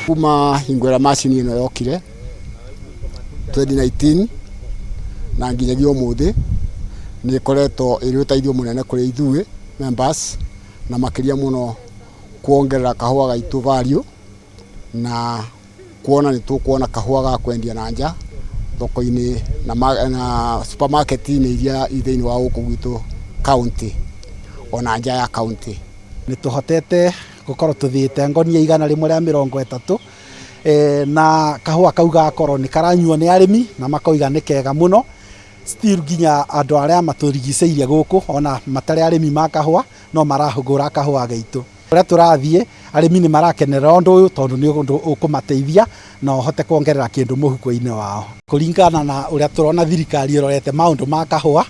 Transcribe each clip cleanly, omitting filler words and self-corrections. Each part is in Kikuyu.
Kuma hingo ĩrĩa macini ĩno yokire 2019 na nginyagia ũmũthĩ, nĩ ĩkoretwo ĩrĩ ũteithio mũnene kũrĩ ithuĩ members, na makĩria mũno kuongerera kahũa gaitũ value, na kuona nĩ tũkuona kahũa ga kwendia na nja thoko-inĩ na supermarket-inĩ iria i thĩinĩ wa gũkũ gwitũ county ona nja ya county. Nĩ tũhotete gũkorwo tũthiĩte ngonia 130, na kahũa kau gakorwo nĩ karanyuo nĩ arĩmi na makoiga nĩ kega mũno. Still nginya andũ arĩa matũrigicĩirie gũkũ, ona matarĩ arĩmi ma kahũa, no marahũgũra kahũa gaitũ. Ũrĩa tũrathiĩ, arĩmi nĩ marakenerera ũndũ ũyũ tondũ nĩ ũndũ ũkũmateithia na ũhote kuongerera kĩndũ mũhuko-inĩ wao. Kũringana na ũrĩa tũrona thirikari ĩrorete maũndũ ma kahũa,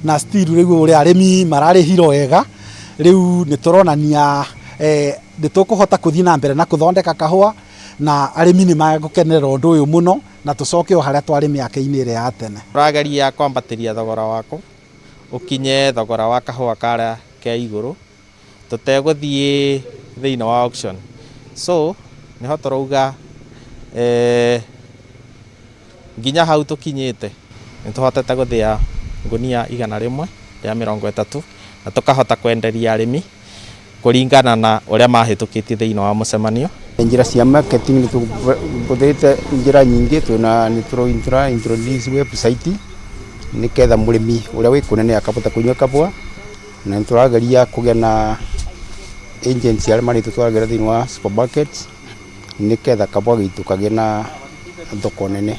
na still rĩu ũrĩa arĩmi mararĩhirwo wega, rĩu nĩ tũronania nĩ tũkũhota kũthiĩ na mbere na kũthondeka kahũa, na arĩmi nĩ magũkenerera ũndũ ũyũ mũno, na tũcoke o harĩa twarĩ mĩaka-inĩ ĩrĩa ya tene. Tũrageria kwambatĩria thogora wako ũkinye thogora wa kahũa karĩa ke igũrũ, tũtegũthiĩ thĩinĩ wa auction. So nĩho tũrauga nginya hau tũkinyĩte nĩ tũhotete gũthĩa ngunia 130, na tũkahota kwenderia arĩmi kũringana na ũrĩa mahĩtũkĩtie thĩinĩ wa mũcemanio. Njĩra cia marketing, nĩ tũhũthĩrĩte njĩra nyingĩ. Twĩna nĩ tũra introduce website nĩgetha mũrĩmi ũrĩa wĩ kũnene akahota kũnyua kahũa, na nĩ tũrageria kũgĩa na agents arĩa marĩtũtwaragĩra thĩinĩ wa supermarkets nĩgetha kahũa gaitũ kagĩe na thoko nene.